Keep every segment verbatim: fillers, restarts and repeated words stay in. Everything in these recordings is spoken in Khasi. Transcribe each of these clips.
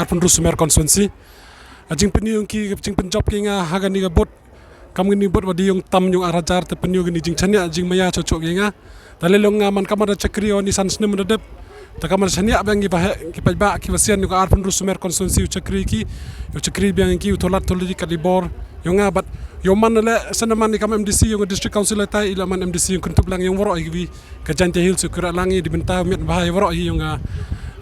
Pynru Sumer constituency. A jingpynïoh ïong ki, jingpynjop ki nga ha kani ka booth. Kam kani booth wa dei ïong tam ïong ar hajar te pynïoh kani jingshaniah jingmaïa choh choh ki nga. Te lei long nga man kam da chakri o ni san snem da dep. Te kam da shaniah biang ki baheh ki paidbah ki basian ïong ka ar pynru Sumer constituency u chakri ki. Ïong chakri biang ki u tholat tholi kat i bor. Ïong nga bad ïong man le sanaman i kam M D C ïong district council tai i la man M D C ïong kyntup lang ïong waroh i ki ka Jaintia Hills u kyrah lang i di bynta miat bha i waroh i ïong ka,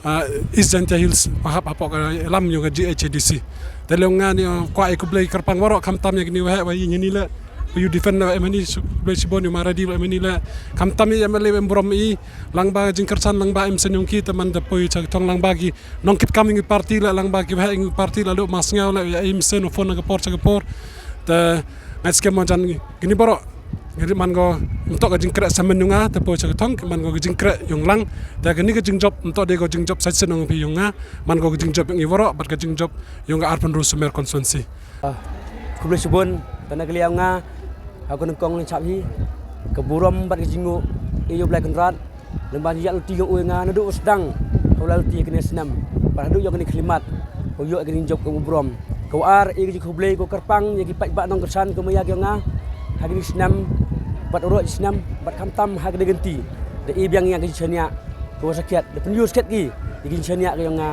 ah, East Jaintia Hills ba hap hapoh ka lam ïong ka G H A D C. Te lei nga ni, ah, kwah i khublei kyrpang waroh khamtam ïa kini waheh wa i ngini le. Wa yu defend le wa em hani khublei shibun yu ma ready wa em hani le. Khamtam i M L A wa em burom i lang ba jingkyrsan lang ba em sen ïong ki te man da poi cha thong lang ba ki nongkit kam ïong party le lang ba ki waheh ïong party la lu mas ngau le ïa em sen phone ka por cha ka por. Te ngai skhem ma jan kini baroh. Ngi man ko mynta ka jingkreh samen ïong nga te po cha ka thong man ko ka jingkreh ïong lang. Te kani ka jingjop mynta dei ko jingjop sa chen ong pi ïong nga man ko ka jingjop ïong i waroh bad ka jingjop ïong ka ar pynru Sumer constituency. Ah, khublei shibun tana kali ïong nga ha ko nyngkong lin chap hi ka burom bad ka jingnguh i ïoh Blai Kynrad. Lem ba ïa luti ïong u nga naduh u sdang ka u la luti kane snem. Ba haduh ïong kane khlimat ko ïoh kane jop ka u brom. Ka u ar i ka jingkhublei ko kyrpang ïa ki paidbah nongkyrshan ko maya ki ïong nga ha kane snem bad u roh snem bad khamtam ha kane kynti. Da i biang ïa ka jingshaniah ko sakhiat da pynïoh sakhiat ki ïa ka jingshaniah ka ïong nga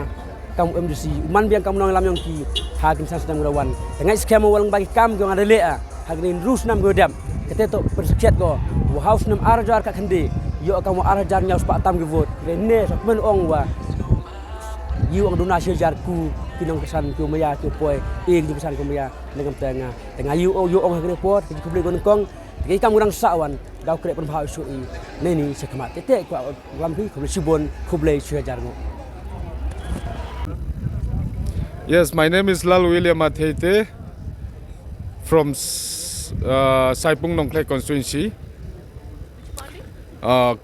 kam u M D C u man biang kam u nongïalam ïong ki ha kane san snem ka da wan. Te ngai skhem u walang ba ki kam ki ïong nga da leh. Ha kane hynriew snem ko dep kate to pynsakhiat ko wa ha u snem ar hajar khatkhyndai ïoh kam wa ar hajar hynñiew spah tam ki vote. Kane ne sa kmen ong wa ïoh ong duna shi hajar ku ki nongkyrshan ki maya ki poi e ki nongkyrshan ki maya ne kam te nga te nga ïoh ong ïoh ong ha kane por ki khublei ko nyngkong ki kam u dang sa wan daw kreh pynbha u shu i ne ni sa khmat te te kwa Lam phi khublei shibun khublei shi hajar nguh. Yes, my name is Lal William Atheite from S- uh, Saipung Nongkhlei constituency. Uh,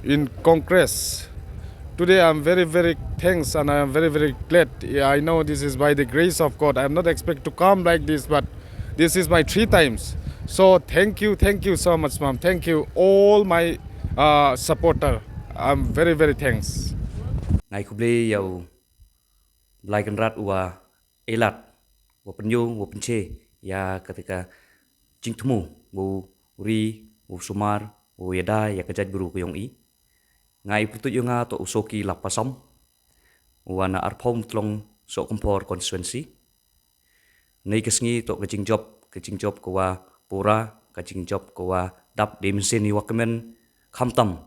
in Congress. Today I'm very, very thanks and I am very, very glad. Yeah, I know this is by the grace of God. I'm not expect to come like this, but this is my three times. So thank you, thank you so much, ma'am. Thank you, all my uh, supporter. I'm very, very thanks. Ngai khublei ïa u Blai Kynrad u wa elat wa pynïoh wa pynche ïa kata ka jingthmu wa u ri wa u sumar wa u ïada ïa ka jaitbru ka ïong i. Ngai pyrtuit ïong nga to u Soki Lapasom u wa na Arphom Tlong Sohkymphor constituency. Nei ka sngi to ka jingjop ka jingjop ka wa pura ka jingjop ka wa dap de mynsin i wa kmen khamtam.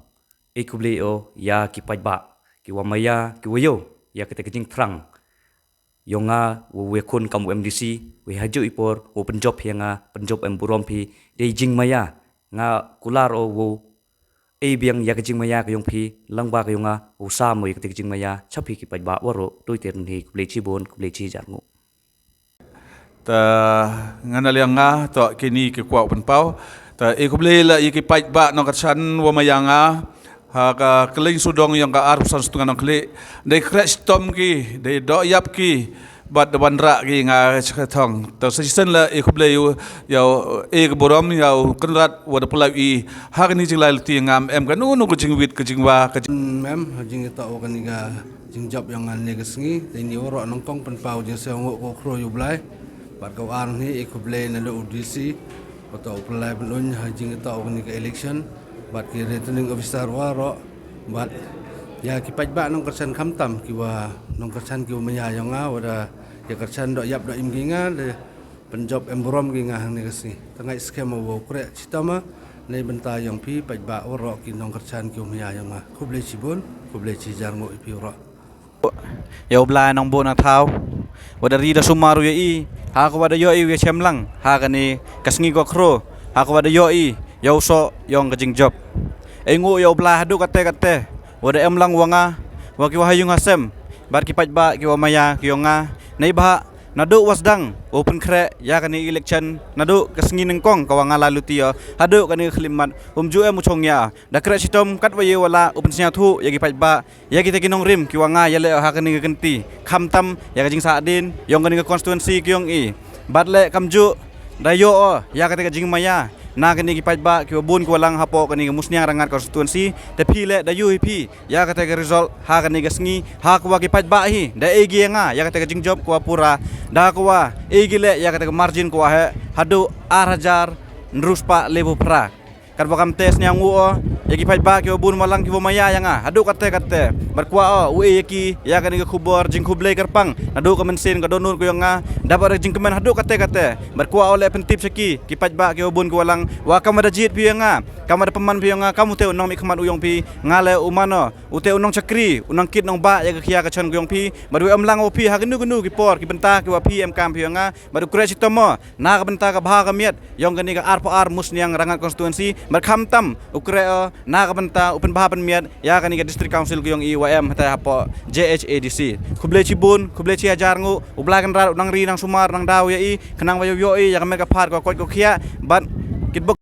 E khublei o ïa ki paidbah ki wa maya ki wa ïoh ïa kata ka jingthrang ïong nga wa wa khun kam u M D C wa ha ju i por wa pynjop ïa nga pynjop em burom phi dei jingmaya nga kular o wa e biang ïa ka jingmaya ka ïong phi lang ba ka ïong nga wa sam o ïa kata ka jingmaya cha phi ki paidbah waroh. Tui ter ni khublei chibun khublei chi jar ngu. Ta ngan liang nga to kini ki kwah pynpaw. Ta i khublei la i ki paidbah nongkyrshan wa maya nga ha ka kylling sudong ïong ka arphew san stungan nongkhlieh. Dei kreh shitom ki dei doh ïap ki bad da wanrah ki nga shakthong. Ta sa shisien la i khublei ïa u e ka burom ïa u Kynrad wa da pynlait i ha kani jinglai luti ngam em ka nu nu ka jingwit ka jingwa ka jing- em ha jingitoh wa kani ka jingjop ïong nga ne ka sngi te ni waroh nongkong pynpaw jingsngew nguh ko khro ïu Blai bad ka u ar ni i khublei na da u D C wa toh u pynlai pynuñ ha jingitoh wa kani ka election bad ki returning officer waroh bad ïa ki paidbah nongkyrshan khamtam ki wa nongkyrshan ki wa maya ïong nga wa da ïa kyrshan doh ïap doh im ki nga de pynjop em burom ki nga hangne ka sngi. Tang ngai skhem wa u kreh chitama nei bynta ïong phi paidbah waroh ki nongkyrshan ki wa maya ïong nga. Khublei chibun khublei chi jar nguh i phi waroh. Ïa u Blai nongbuh na thaw wa da ri da sumar u ïa i ha ka wa da ïoh i u ïa chem lang ha kani ka sngi ko khro ha ka wa da ïoh i ïa u soh ïong ka jingjop. Ei nguh ïa u Blai haduh kate kate wa da em lang wa nga wa ki wa ha ïung ha sem bad ki paidbah ki wa maya ki ïong nga. Nei bha naduh wa sdang u pynkhreh ïa kani election naduh ka sngi nyngkong ka wa nga la luti ïa haduh kani ka khlimat um ju em u chong ïa da kreh chitom kat wa ïa wa la u pynsñiawthuh ïa ki paidbah ïa kita ki nongrim ki wa nga ïa leh ha kani ka kynti khamtam ïa ka jingsahdien ïong kani ka constituency ki ïong i bad leh kamjuh da ïoh o ïa kata ka jingmaya na kine ki paidbah kiwa bun kiwa lang hapoh kane ka Musniang Rangad constituency. Te phi leh da ïohi phi ïa kata ka result ha kane ka sngi, ha kawa ki paidbah hi da ai ki ïa nga ïa kata ka jingjop kawa pura, da kawa ai ki leh ïa kata ka margin kawa heh haduh ar hajar ynru spah lebu phra. Katwa kam te sniaw nguh o ïa ki paidbah kiwa bun wa lang kiwa maya ïa nga haduh katte katte. Bad kwah o u ai ïa ki ïa kane ka khubor jingkhublei kyrpang naduh ka mynsiem ka dohnud ka yong nga, da bad jingkmen haduh katte katte. Bad kwah o leh pyntip sha ki ki paidbah kiwa bun kiwa lang, wa kam wa da jied phi ïa nga, kam wa da pynman phi ïa nga kam u te u nongmihkhmat u yong phi, nga leh u mano u te u nongshakri, u nongkit nongbah ïa ka khia ka chon ka yong phi. Bad wa ym lang wa phi ha kanu kanu ki por ki bynta kiwa phi em kam phi ïa nga. Bad u kreh shitom o na ka bynta ka bha ka miat yong kane ka arphew ar Musniang Rangad constituency. Bad khamtam u kreh o na ka bynta u pynbha pynmiat ïa kane ka District Council ka yong i wa em hata hapoh J H A D C. Khublei chibun, khublei chi hajar nguh, u Blai Kynrad u nang ri nang sumar nang daw ïa i, khnang wa ïoh ïoh i ïa ka met ka phad ka koit ka khiah. Bad kitbok